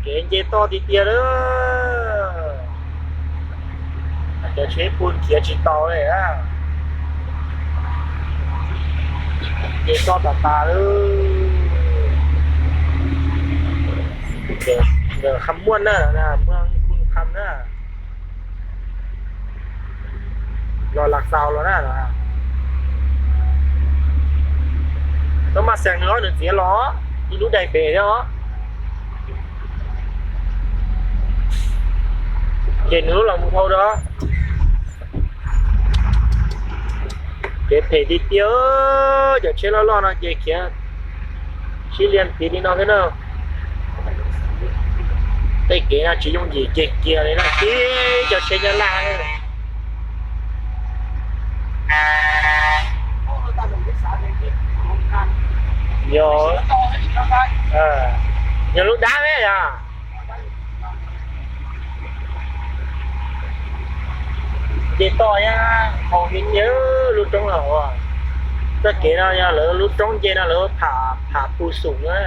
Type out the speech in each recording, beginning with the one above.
Kev nce toj tiag tiag lawm. Cov tsheb puag khiav tsis tau li. Nce toj tas tas lawm. Kham Muaj na, Muaj Kham na. Los Las Xaus los na. Tau maj xees nws os, nws txiav los ib lub daim pem thiab os. Ces nws lub los mus dhau rau. Kev phem tiag tiag, cov tsheb loj loj no ces khiav sib lias tiv li no thiab na. Tej kev no tsis yooj yim kiag kiag li no, tib cov tsheb Nyab Laj. Yog, yog lub dab me yog. Nce toj nyab haus li tiag lub roob no. Txoj kev no yog lawv lub roob nce no lawv tham tham pus xum na.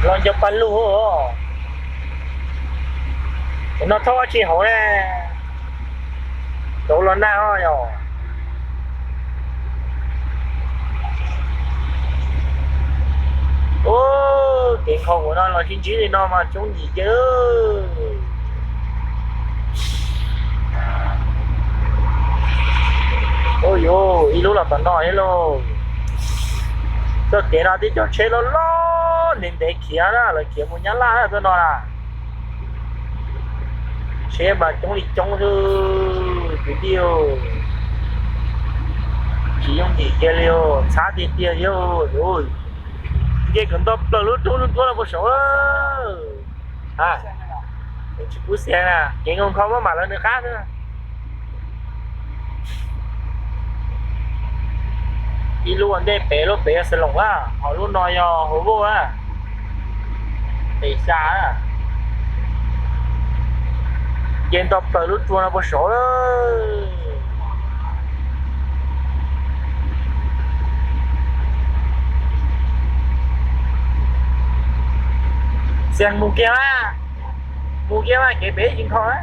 Los nco pa lug. Cov no thauj dab tsi hauv ne? Cov los nag os yog. Ub, kev nkhaus ua no los sib ntsib li no mas coob yim ces. Ub yuv, ib lub los tom no thiab lauj. Txoj kev no tib cov tsheb loj loj ntev ntev khiav na, lawv khiav mus Nyab Laj na txoj no na. Tsheb mas coob li coob xwb kwv tij. Tsis yooj yim kiag li, ntxhab tiag tiag thiab. Nce kom nto plaws lub roob lub nruab no puag saud. Tsis kub xia na, kev nkhaus nkhaus maj mam lawv nws qab xwb. Ib lub ua ntej pem, lub pem yog Xeev Loos na, ho lub no yog Hauv Voj na. Pem xya na. Nce nto plaws lub tsua no puag saud lawm. Xees mus kiag mas, mus kiag mas kev pem tsis nkhaus na.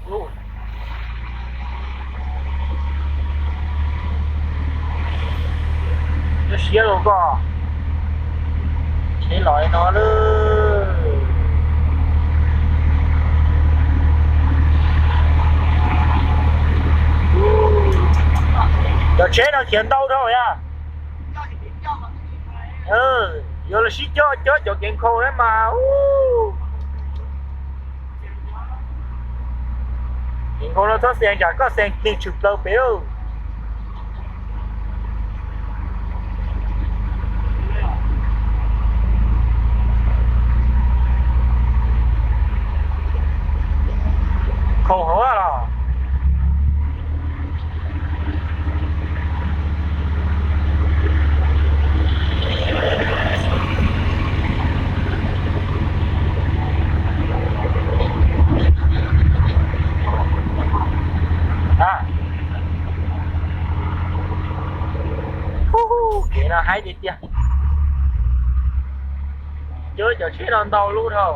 Lub siab los koj, tsheb los li no lawm. Cov tsheb no khiav ntau dhau yog. Yuav los sib coj coj cov kev nkhaus na mas. Kev nkhaus no txhob xees tsam koj xees nws tshwm plaws pem. Nkhaus hauv los. Kev no haib tiag tiag. Cov tsheb no ntau lub dhau.